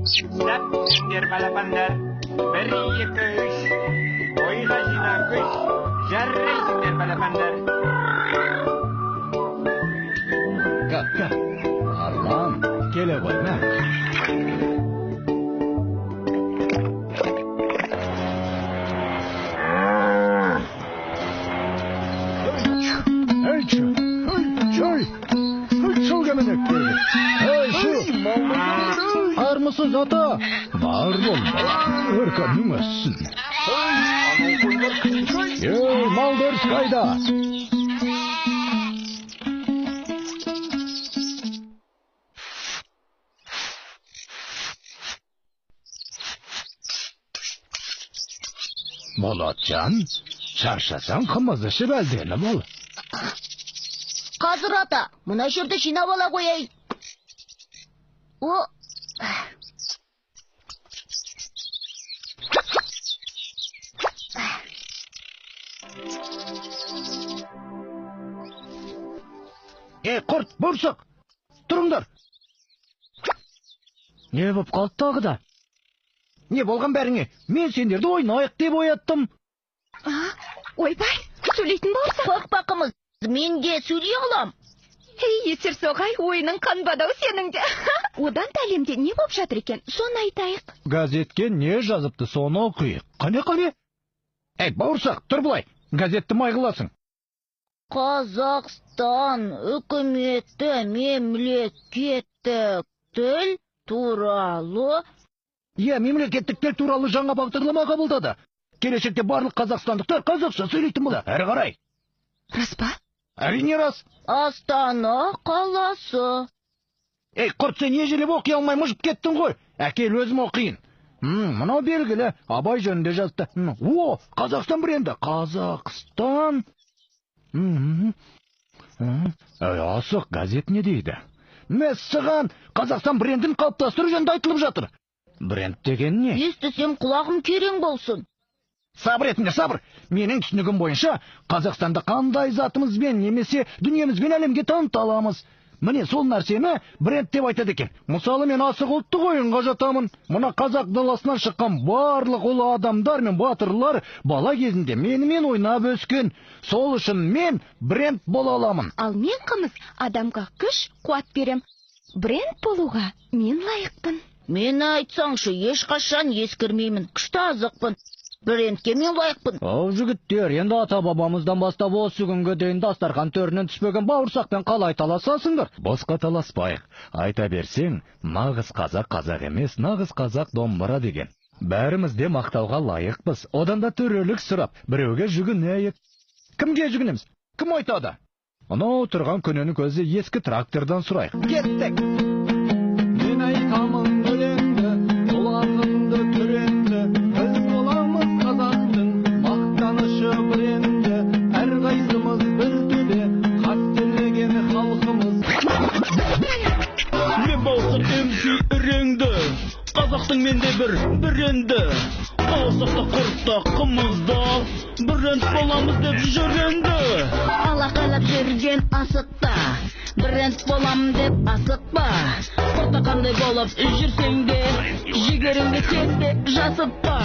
Сәттіңдер, балапандар. Бір, екі, үш. Ойға жина күш. Жарайсыңдар, балапандар. Ка, Арлан, келе ғой, мә. Армысыз, ата? Бар бол, балам, өркенің өссін. Ей, мал өріс қайда? Болатжан, шаршасаң қымыз ішіп әлденіп бол. Қазір, ата, мына жерді жинап ала қояйын. О! Ей, құрт, бұрсық, тұрыңдар. Не боп қалды тағы да? Не болған бәріңе? Мен сендерді ойнайық деп ояттым. Ойбай, сөйлейтін бауырсақ. Қорықпа, қымыз, мен де сөйлей алам. Ей, есерсоғай, ойының қанбады-ау сенің де. Одан да әлемде не боп жатыр екен, соны айтайық. Газетке не жазыпты, соны оқиық. Қане, қане? Ей, бауырсақ, тұр былай, газетті май қыласың. Қазақстан үкіметі мемлекеттік тіл туралы... Иә, мемлекеттік тіл туралы жаңа бағдарлама қабылдады. Келешекте барлық қазақстандықтар қазақша сөйлейтін болады. Әрі қарай. Рас па? Әрине рас. Астана қаласы. Ей, құрт, сен ежелеп оқи алмай мыжып кеттің ғой. Әкел, өзім оқиын. Мынау белгілі, Абай жөнінде жазыпты. О, Қазақстан бренді. Қазақстан. Ей, асық, газет не дейді? Мәссаған, Қазақстан брендін қалыптастыру жөнінде айтылып жатыр. Бренд деген не? Естісем құлағым керең болсын. Сабыр етіңдер, сабыр. Менің түсінігім бойынша, Қазақстанда қандай затымызбен немесе дүниемізбен әлемге таныта аламыз. Міне сол нәрсені бренд деп айтады екен. Мысалы, мен асық ұлттық ойынға жатамын. Мына қазақ даласынан шыққан барлық ұлы адамдар мен батырлар бала кезінде менімен ойнап өскен. Сол үшін мен бренд бола аламын. Ал мен қымыз адамға күш, қуат берем. Бренд болуға мен лайықпын. Мені айтсаңшы, ешқашан ескірмеймін. Күшті азықпын. Брендке мен лайықпын. Ау, жігіттер, енді ата-бабамыздан бастап осы күнге дейін дастархан төрінен түспеген бауырсақпен қалай таласасыңдар? Босқа таласпайық. Айта берсең, нағыз қазақ қазақ емес, нағыз қазақ домбыра деген. Бәріміз де мақтауға лайықпыз. Одан да төрелік сұрап, біреуге жүгінейік. Кімге жүгінеміз? Кім айтады? Анау тұрған көненің көзі ескі трактордан сұрайық. Кеттік! Мен айтамын өлеңді, сол ақынды түренді. Біз боламыз қазақтың мақтанышы бренді. Әрқайсымыз бір төбе, қастерлеген халқымыз. Мен бауырсақ MC үреңді, қазақтың менде бір бренді. Бауырсақта, құртта, қымызда бренд боламыз деп жүренді. Алақайлап жүрген асықта, бренд болам деп асықпа. Құрта қандай болып жүрсең де, жігеріңді сен де жасытпа.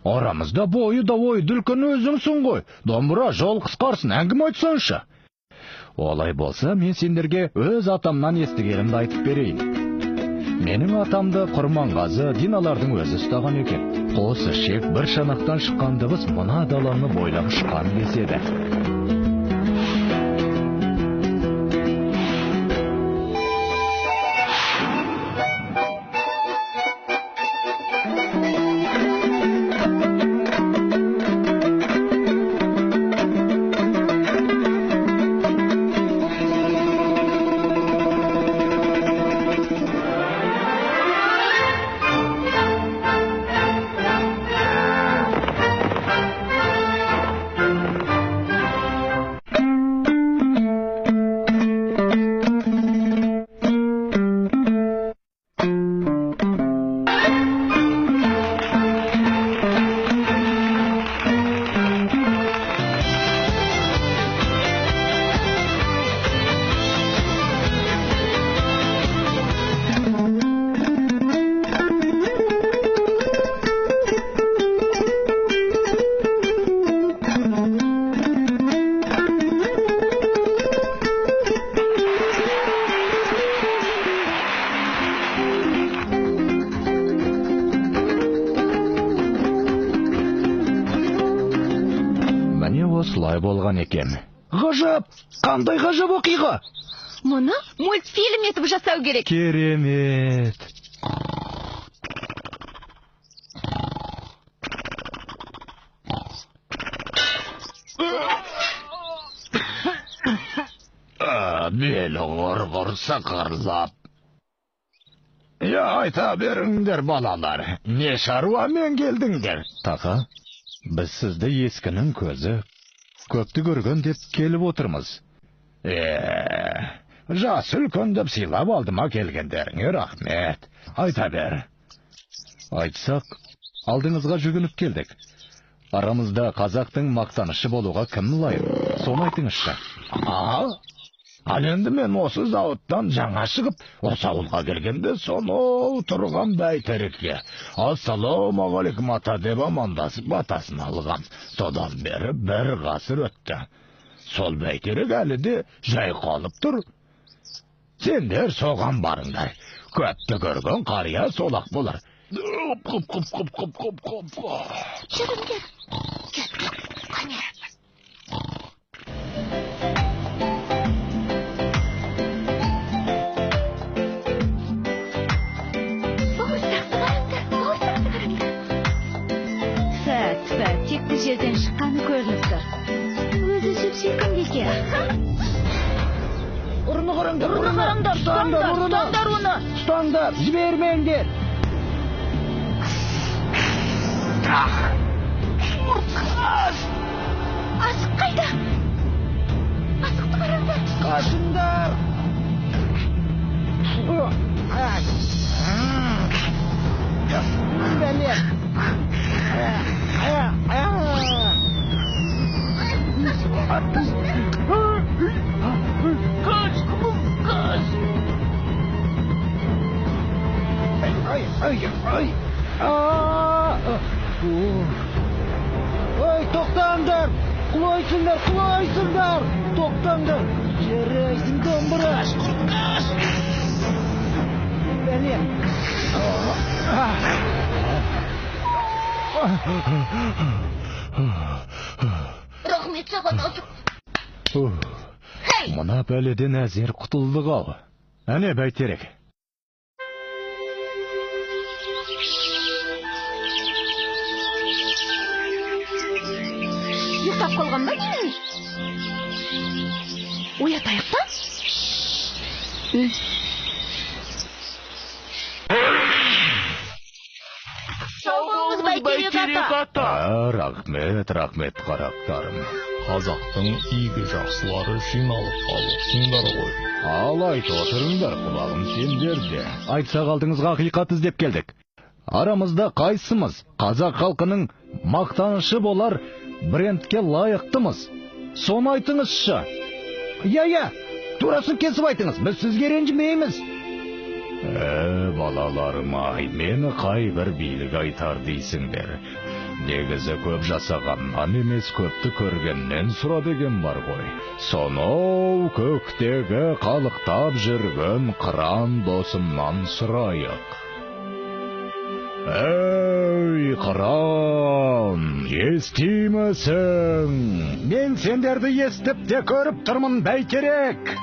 Арамызда бойы да ойды үлкен өзіңсің ғой. Домбыра, жол қысқарсын, әңгіме айтсаңшы. Олай болса, мен сендерге өз атамнан естігенімді айтып берейін. Менің атамды Құрманғазы Диналардың өзі ұстаған екен. Қос ішек бір шанақтан шыққан дыбыс мына даланы бойлап ұшқан деседі. Осылай болған екен. Ғажап! Қандай ғажап оқиға! Мұны мультфильм етіп жасау керек. Керемет! Белі ғыр-ғыр сықырлап. Я, айта беріңдер, балалар. Не шаруамен келдіңдер? Тақа, біз сізді ескінің көзі көпті көрген деп келіп отырмыз. Жас үлкен деп сыйлап алдыма келгендеріңе рахмет. Айта бер. Айтсақ, алдыңызға жүгініп келдік. Арамызда қазақтың мақтанышы болуға кім лайық? Соны айтыңызшы. Ал енді мен осы зауыттан жаңа шығып, осы ауылға келгенде сонау тұрған бәйтерекке ассалаумағалейкум ата деп амандасып батасын алған. Содан бері бір ғасыр өтті. Сол бәйтерек әлі де жайқалып тұр. Сендер соған барыңдар. Көпті көрген қария солақ болар. Құп, құп, құп, құп, құп, құп, құп. Жүріңдер. Қане. Текті жерден шыққаны көрініп тұр. Өзі сүп-сүйкімді екен. Ұрыны қараңдар, ұрыны қараңдар, ұстаңдар, ұстаңдар оны. Ұстаңдар, жібермеңдер. Асық қайда? Асықты қараңдар. Қашыңдар. Бәле. Қаш, қаш! Ай, ай, ай! Ой, тоқтаңдар! Құлайсыңдар, құлайсыңдар! Тоқтаңдар! Жарайсың, домбыра! Қаш, қаш! Бәле! Рахмет саған, Асық. Мына бәледен әзер құтылдық ау. Әне бәйтерек. Ұйықтап қалған ба немене? Оятайық та? Бәйтерек ата. Рахмет, рахмет, қарақтарым. Қазақтың игі жақсылары жиналып қалыпсыңдар ғой. Ал айт отырыңдар, құлағым сендерде. Айтсақ алдыңызға ақиқат іздеп келдік. Арамызда қайсымыз қазақ халқының мақтанышы болар брендке лайықтымыз? Соны айтыңызшы. Иә, турасын кесіп айтыңыз, біз сізге ренжімейміз. Балаларым ай, мені қай бір билік айтар дейсіңдер. Негізі көп жасағаннан емес, көпті көргеннен сұра деген бар ғой. Сонау көктегі қалықтап жүрген қыран досымнан сұрайық. Ей, қыран, естимісің? Мен сендерді естіп те көріп тұрмын, бәйтерек.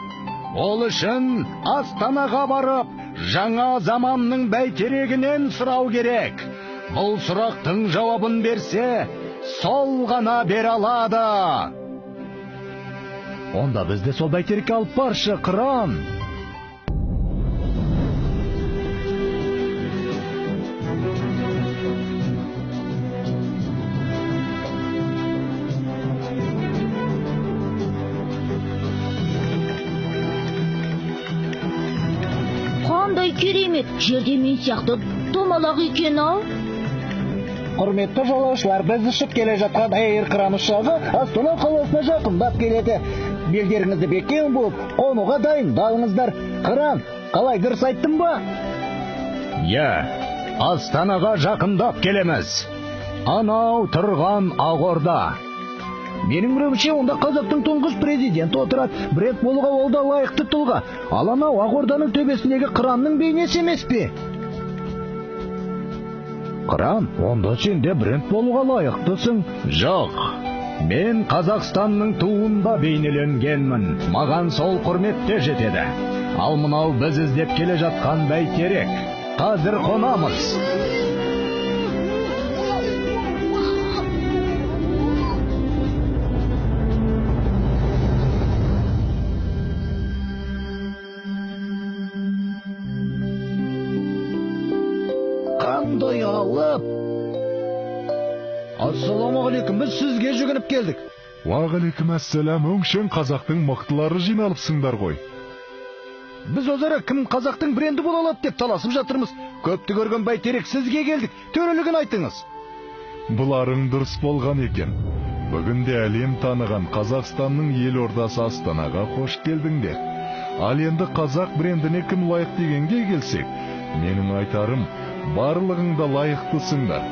Ол үшін Астанаға барып, жаңа заманның бәйтерегінен сұрау керек. Бұл сұрақтың жауабын берсе, сол ғана бере алады. Онда бізді сол бәйтерекке алып баршы, қыран. Қандай керемет, жерде мен сияқты домалақ екен ау. Құрметті жолаушылар, біз ұшып келе жатқан Эйр Қыран ұшағы Астана қаласына жақындап келеді. Белдеріңізді бекем буып, қонуға дайындалыңыздар. Қыран, қалай, дұрыс айттым ба? Иә, Астанаға жақындап келеміз. Анау тұрған Ақорда. Менің білуімше, онда қазақтың тұңғыш президенті отырады. Бренд болуға ол да лайықты тұлға. Ал анау Ақорданың төбесіндегі қыранның бейнесі емес пе? Қыран, онда сен де бренд болуға лайықтысың. Жоқ, Мен Қазақстанның туында бейнеленгенмін. Маған сол құрмет те жетеді. Ал мынау біз іздеп келе жатқан бәйтерек. Қазір қонамыз. Қандай алып! Ассалаумағалейкум, біз сізге жүгініп келдік. Уағалейкум ассалам, өңшең қазақтың мықтылары жиналыпсыңдар ғой. Біз өзара кім қазақтың бренді бола алады деп таласып жатырмыз. Көпті көрген бәйтерек сізге келдік. Төрелігін айтыңыз. Бұларың дұрыс болған екен. Бүгінде әлем таныған Қазақстанның елордасы Астанаға қош келдіңдер. Ал енді қазақ брендіне кім лайық дегенге келсек, менің айтарым, барлығың да лайықтысыңдар.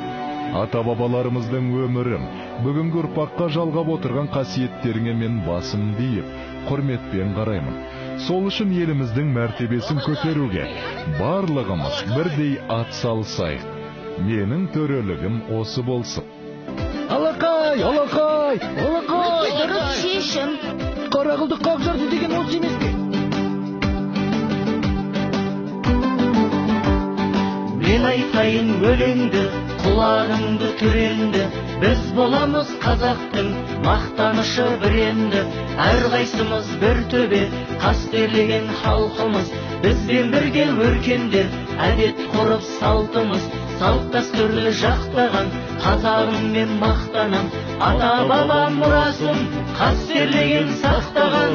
Ата-бабаларымыздың өмірін, бүгінгі ұрпаққа жалғап отырған қасиеттеріңе мен басым дейіп, құрметпен қараймын. Сол үшін еліміздің мәртебесін көтеруге барлығымыз бірдей ат салысайық. Менің төрелігім осы болсын. Алақай, алақай, алақай! Өте дұрыс шешім. Қара қылды қақ жарды деген осы емес пе? Мен айтайын өлеңді, құлағыңды түренді. Біз боламыз қазақтың мақтанышы бренді. Әрқайсымыз бір төбе, қастерлеген халқымыз. Бізбен бірге өркендер, әдет ғұрып салтымыз. Салт дәстүрлі жақтаған қазағым мен мақтанам. Ата-бабам мұрасын қастерлеген сақтаған.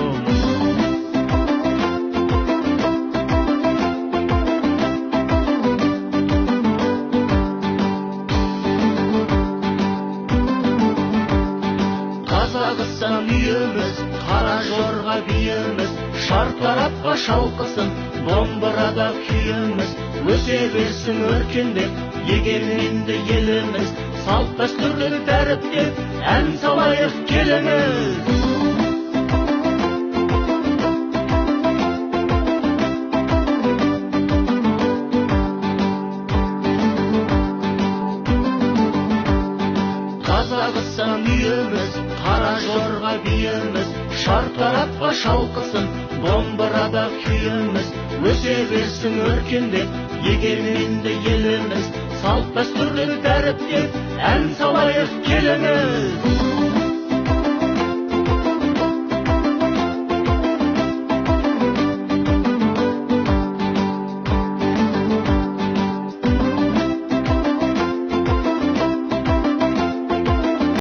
Қазақстан үйіміз, қара жорға биіміз, шартарапқа шалқысын, домбырада күйіміз, өсе берсін өркендеп, егеменді еліміз, салт дәстүрлі дәріптеп, ән салайық келіңіз. Қазақстан үйіміз, қара жорға биіміз, шартарапқа шалқысын, домбырада күйіміз, өсе берсін өркендеп, егеменді еліміз, салт дәстүрлі дәріптеп, ән салайық келіңіз.